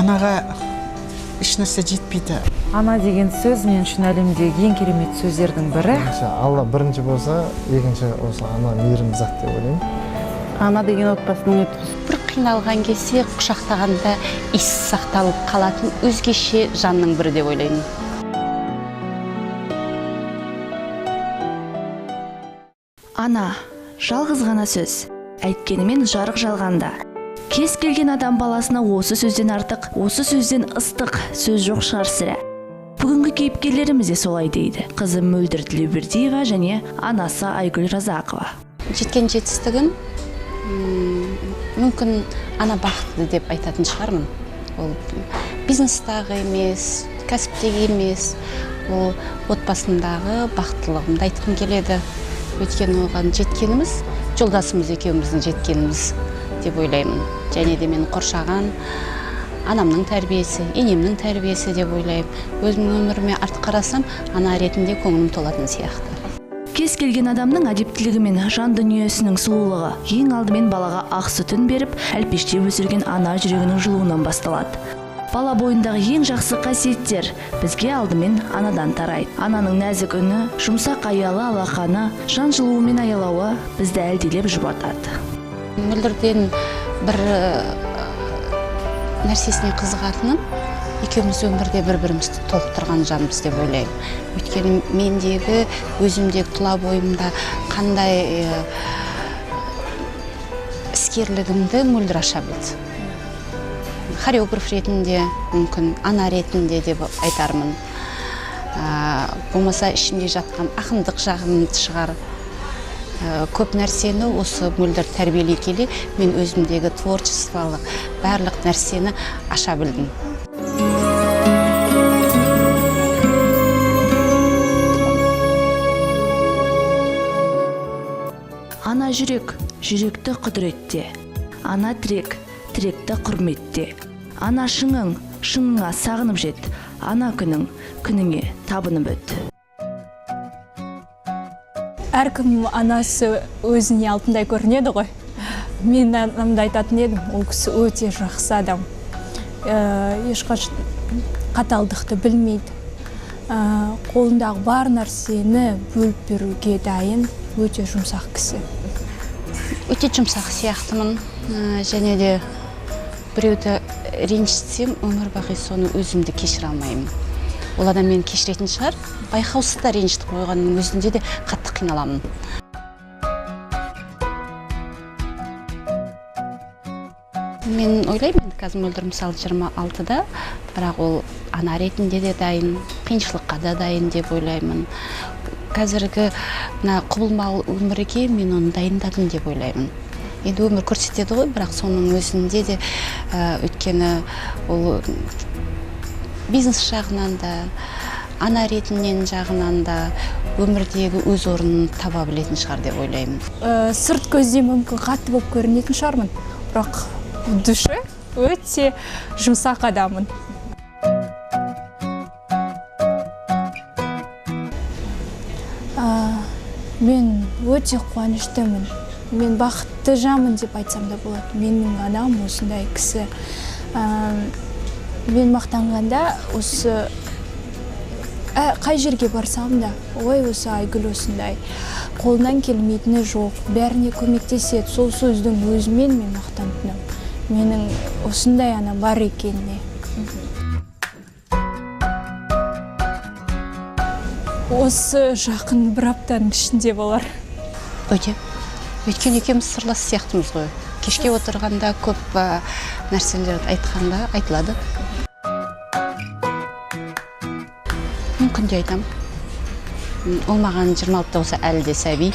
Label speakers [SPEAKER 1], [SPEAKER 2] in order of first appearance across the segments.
[SPEAKER 1] Анаға ешнәрсе жетпейді.
[SPEAKER 2] Ана деген сөз мен үшін әлемдегі ең керемет сөздердің бірі.
[SPEAKER 3] Алла бірінші болса, екінші осы ана мейірімді зат деп ойлаймын.
[SPEAKER 4] Ана деген отбасының ұйытқысы.
[SPEAKER 5] Бір қиналған кезде құшақтағанда иіс сақталып қалатын өзгеше жанның бірі деп ойлаймын.
[SPEAKER 6] Ана, жалғыз ғана сөз. Әйткенімен жарық жалғанда. Кез келген адам баласына осы сөзден артық, осы сөзден ыстық сөз жоқ шығар сірә. Бүгінгі кейіпкерлеріміз де солай дейді. Қызы Мөлдір Тілеубердиева және анасы Айгүл Разақова.
[SPEAKER 5] Жеткен жетістігім мүмкін ана бақытты деп айтатын шығармын. Ол бизнестағы емес, кәсіптегі емес, ол отбасымдағы бақыттылығымды айтқым келеді. Өйткені оған жеткеніміз, жолдасымыз екеуміздің жеткеніміз деп ойлаймын. Және де мені қоршаған анамның тәрбиесі, енемнің тәрбиесі деп ойлаймын. Өзімнің өміріме артық қарасам, ана ретінде көңілім толатын сияқты.
[SPEAKER 6] Кез келген адамның әдептілігі мен жан дүниесінің сұлулығы ең алдымен балаға ақ сүтін беріп, әлпештеп өсірген ана жүрегінің жылуынан басталады. Бала бойындағы ең жақсы қасиеттер бізге алдымен анадан тарайды. Ананың нәзік үні, жұмсақ аялы алақаны, жан жылуымен аялауы бізді әлдилеп жұбатады.
[SPEAKER 5] Мөлдірден бір нәрсесіне қызығатыным, екеуміз өмірде бір-бірімізді толықтырған жанбыз деп ойлаймын. Өйткені мендегі, өзімдегі тұла бойымда қандай іскерлігімді Мөлдір аша білді. Хореограф ретінде, мүмкін ана ретінде деп айтармын. Болмаса ішімде жатқан ақындық жағым шығар. Көп нәрсені осы Мөлдір тәрбиелей келе, мен өзімдегі творчестволық барлық нәрсені аша білдім.
[SPEAKER 6] Ана жүрек, жүректі құдіретте. Ана тірек, тіректі құрметте. Ана шыңың, шыңыңа сағынып жет. Ана күнің, күніңе табынып өт.
[SPEAKER 7] Әркім анасы өзіне алтындай көрінеді ғой. Мен анамды айтатын едім, ол кісі өте жақсы адам. Ешқашан қаталдықты білмейді. Қолындағы бар нәрсені бөліп беруге дайын, өте жұмсақ кісі.
[SPEAKER 5] Өте жұмсақ сияқтымын. Және де біреуді ренжітсем, өмір бақи соны өзімді кешіре алмаймын. Ол адам мені кешіретін шығар, байқаусыз да ренжітіп қойғанның өзінде де қатты қиналамын. Мен ойлаймын, енді қазір Мөлдір мысалы 26-да, бірақ ол ана ретінде де дайын, қиыншылыққа да дайын деп ойлаймын. Қазіргі мына құбылмалы өмірге мен оны дайындадым деп ойлаймын. Енді өмір көрсетеді ғой, бірақ соның өзінде де, өйткені ол бизнес жағынан да, ана ретінен жағынан да өмірдегі өз орнын таба білетін шығар деп ойлаймын.
[SPEAKER 7] Сырт көзде мүмкін қатты болып көрінетін шығармын, бірақ в душе өте жұмсақ адаммын. Мен өте қуаныштымын. Мен бақытты жанмын деп айтсам да болады. Менің анам осындай кісі. Мен мақтанғанда осы қай жерге барсам да, ой, осы Айгүл осындай, қолынан келмейтіні жоқ, бәріне көмектеседі. Сол сөздің өзімен мен мақтанатыным. Менің осындай анам бар екеніне. Осы жақын бір аптаның ішінде болар.
[SPEAKER 5] Өте. Өйткені екеуміз сырлас сияқтымыз ғой. Кешке отырғанда көп нәрселерді айтқанда айтылады. Мен күнде айтам. Ол маған 26-та болса әлі де сәби.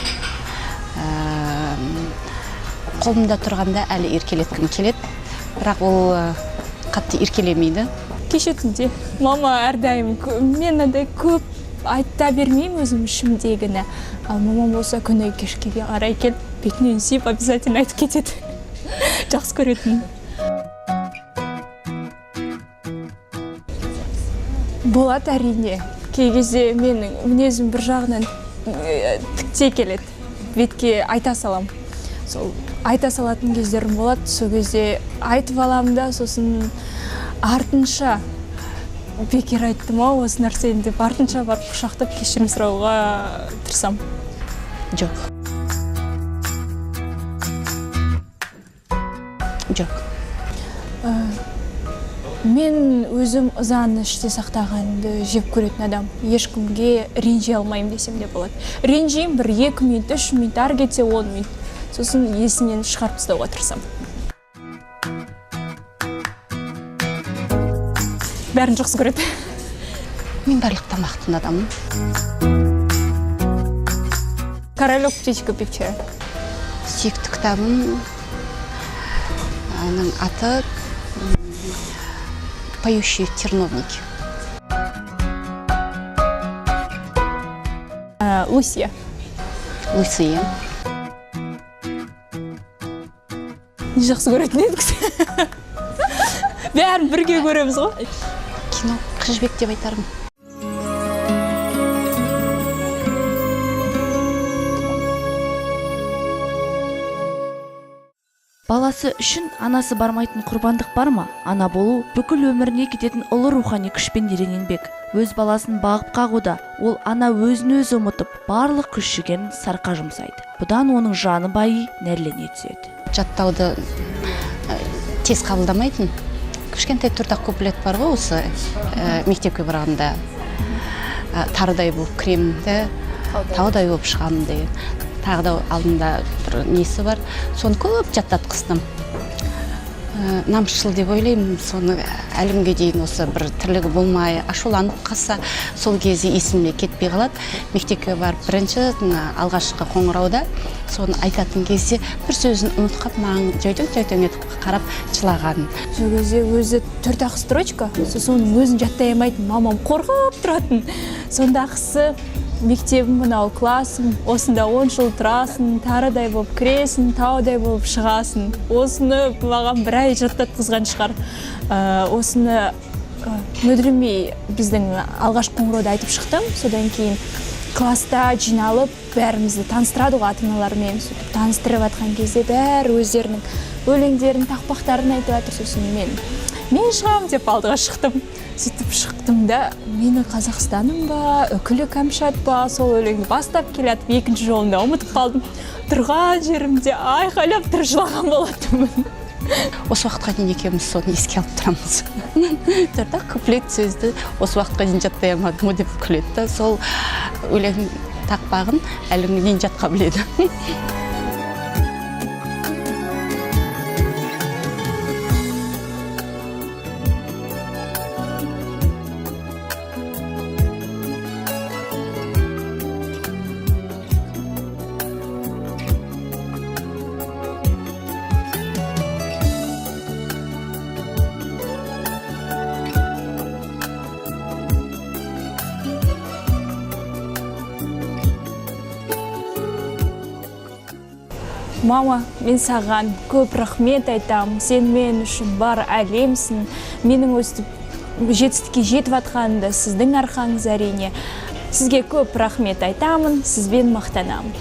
[SPEAKER 5] Қолымда тұрғанда әлі еркелеткім келеді. Бірақ ол қатты еркелемейді.
[SPEAKER 7] Кеше түнде мама әрдайым мен андай көп айта бермеймін өзім ішімдегіні. Ал мамам болса күні кешке қарай келіп бетінен сүйіп обязательно айтып кетеді. Жақсы көретін. Болады әрине. Кей кезде менің мінезім бір жағынан тікте келеді. Бетке айта салам. Сол айта салатын кездерім болады. Сол кезде айтып аламын да, сосын Артынша бекер айттым ау осы нәрсені деп артынша барып құшақтап кешірім сұрауға тырысамын.
[SPEAKER 5] Жоқ. Жоқ.
[SPEAKER 7] Мен өзім ызаны іште сақтағанды жеп көретін адам. Ешкімге ренжи алмаймын десем де болады. Ренжимін бір 2 минут, 3 минут, ары кетсе 10 минут. Сосын есімнен шығарып тастауға тырысамын. Бәрін жақсы көреді.
[SPEAKER 5] Мен барлық тамақтың адамын.
[SPEAKER 7] Королек птичка певчая.
[SPEAKER 5] Сүйікті кітабым аты «Поющие терновники».
[SPEAKER 7] Лусия.
[SPEAKER 5] Лусия.
[SPEAKER 7] Не жақсы көретін едік. Бәрін бірге көреміз ғой.
[SPEAKER 5] Кино «Қыз Жібек» деп айтармын.
[SPEAKER 6] Баласы үшін анасы бармайтын құрбандық бар ма? Ана болу бүкіл өміріне кететін ұлы рухани күш пен ерен еңбек. Өз баласын бағып қағуда ол ана өзін өзі ұмытып, барлық күш жігерін сарқа жұмсайды. Бұдан оның жаны байи, нәрлене түседі.
[SPEAKER 5] Жаттауды тез қабылдамайтын. Кішкентай төрт-ақ куплет бар ғой осы мектепке барғанда. Тарыдай болып кіремін де, таудай болып шығамын деген. Тағы да алдында бір несі бар, соны көп жаттатқыздым. Намысшыл деп ойлаймын, соны әлі күнге дейін осы бір тірлігі болмай, ашуланып қалса, сол кезде есімде кетпей қалады. Мектепке барып бірінші алғашқы қоңырауда соны айтатын кезде бір сөзін ұмытып қалып, маған жөйтең-жөйтең етіп қарап жылаған.
[SPEAKER 7] Сол кезде өзі төрт-ақ строчка, сосын оның өзін жаттай алмайтын, мамам қорқып тұратын. Сондағысы мектебім мынау, классым, осында 10 жыл тұрасың, тарыдай болып кіресің, таудай болып шығасың. Осыны маған бір ай жаттатқызған шығар. Осыны мүдірмей біздің алғашқы қоңырауда айтып шықтым. Содан кейін класста жиналып бәрімізді таныстырады ғой ата-аналармен. Сөйтіп таныстырып жатқан кезде бәрі өздерінің өлеңдерін, тақпақтарын айтып жатыр. Сосын мен шығамын деп алдыға шықтым. Сөйтіп шықтым да, мені Қазақстаным ба, Үкілі Кәмшат ба, сол өлеңді бастап келатып, екінші жолында ұмытып қалдым. Тұрған жерімде айқайлап тұрып жылаған болатынмын.
[SPEAKER 5] Осы уақытқа дейін екеуміз соны еске алып тұрамыз. Төрт-ақ куплет сөзді осы уақытқа дейін жаттай алмадым ғой деп күледі да, сол өлең тақпағын әлі күнге дейін жатқа біледі.
[SPEAKER 7] Мама, мен саған көп рахмет айтамын. Сен мен үшін бар әлемсің. Менің өстіп жетістікке жетіп жатқанымда сіздің арқаңыз әрине. Сізге көп рахмет айтамын, сізбен мақтанамын.